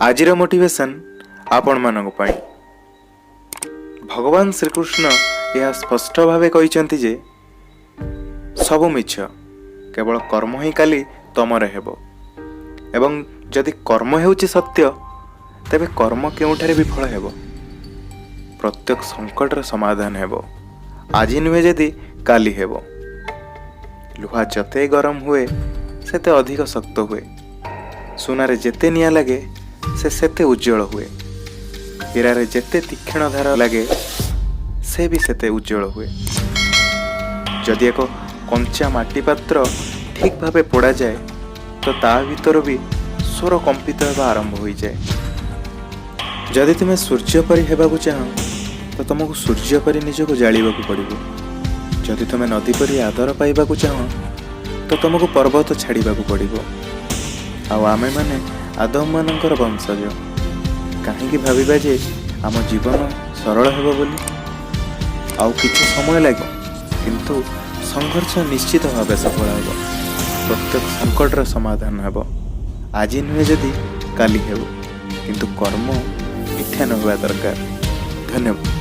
ଆଜିର ମୋଟିଭେସନ୍ ଆପଣମାନଙ୍କ ପାଇଁ। ଭଗବାନ ଶ୍ରୀକୃଷ୍ଣ ଏହା ସ୍ପଷ୍ଟ ଭାବେ କହିଛନ୍ତି ଯେ ସବୁ ମିଛ, କେବଳ କର୍ମ ହିଁ କାଲି ତମର ହେବ। ଏବଂ ଯଦି କର୍ମ ହେଉଛି ସତ୍ୟ, ତେବେ କର୍ମ କେଉଁଠାରେ ବିଫଳ ହେବ? ପ୍ରତ୍ୟେକ ସଙ୍କଟର ସମାଧାନ ହେବ, ଆଜି ନୁହେଁ ଯଦି କାଲି ହେବ। ଲୁହା ଯେତେ ଗରମ ହୁଏ, ସେତେ ଅଧିକ ଶକ୍ତ ହୁଏ। ସୁନାରେ ଯେତେ ନିଆଁ ଲାଗେ, ସେ ସେତେ ଉଜ୍ଜଳ ହୁଏ। ହୀରାରେ ଯେତେ ତୀକ୍ଷ୍ଣ ଧାର ଲାଗେ, ସେ ବି ସେତେ ଉଜ୍ଜଳ ହୁଏ। ଯଦି ଏକ କଞ୍ଚା ମାଟି ପାତ୍ର ଠିକ୍ ଭାବେ ପୋଡ଼ାଯାଏ, ତ ତା ଭିତରୁ ବି ସ୍ୱର କମ୍ପିତ ହେବା ଆରମ୍ଭ ହୋଇଯାଏ। ଯଦି ତୁମେ ସୂର୍ଯ୍ୟ ପରି ହେବାକୁ ଚାହଁ, ତ ତୁମକୁ ସୂର୍ଯ୍ୟ ପରି ନିଜକୁ ଜାଳିବାକୁ ପଡ଼ିବ। ଯଦି ତୁମେ ନଦୀ ପରି ଆଦର ପାଇବାକୁ ଚାହଁ, ତ ତୁମକୁ ପର୍ବତ ଛାଡ଼ିବାକୁ ପଡ଼ିବ। ଆଉ ଆମେମାନେ ଆଦମମାନଙ୍କର ବଂଶଜ, କାହିଁକି ଭାବିବା ଯେ ଆମ ଜୀବନ ସରଳ ହେବ ବୋଲି? ଆଉ କିଛି ସମୟ ଲାଗିବ, କିନ୍ତୁ ସଂଘର୍ଷ ନିଶ୍ଚିତ ଭାବେ ସଫଳ ହେବ। ପ୍ରତ୍ୟେକ ସଙ୍କଟର ସମାଧାନ ହେବ, ଆଜି ନୁହେଁ ଯଦି କାଲି ହେବ, କିନ୍ତୁ କର୍ମ ମିଥ୍ୟା ନ ହେବା ଦରକାର। ଧନ୍ୟବାଦ।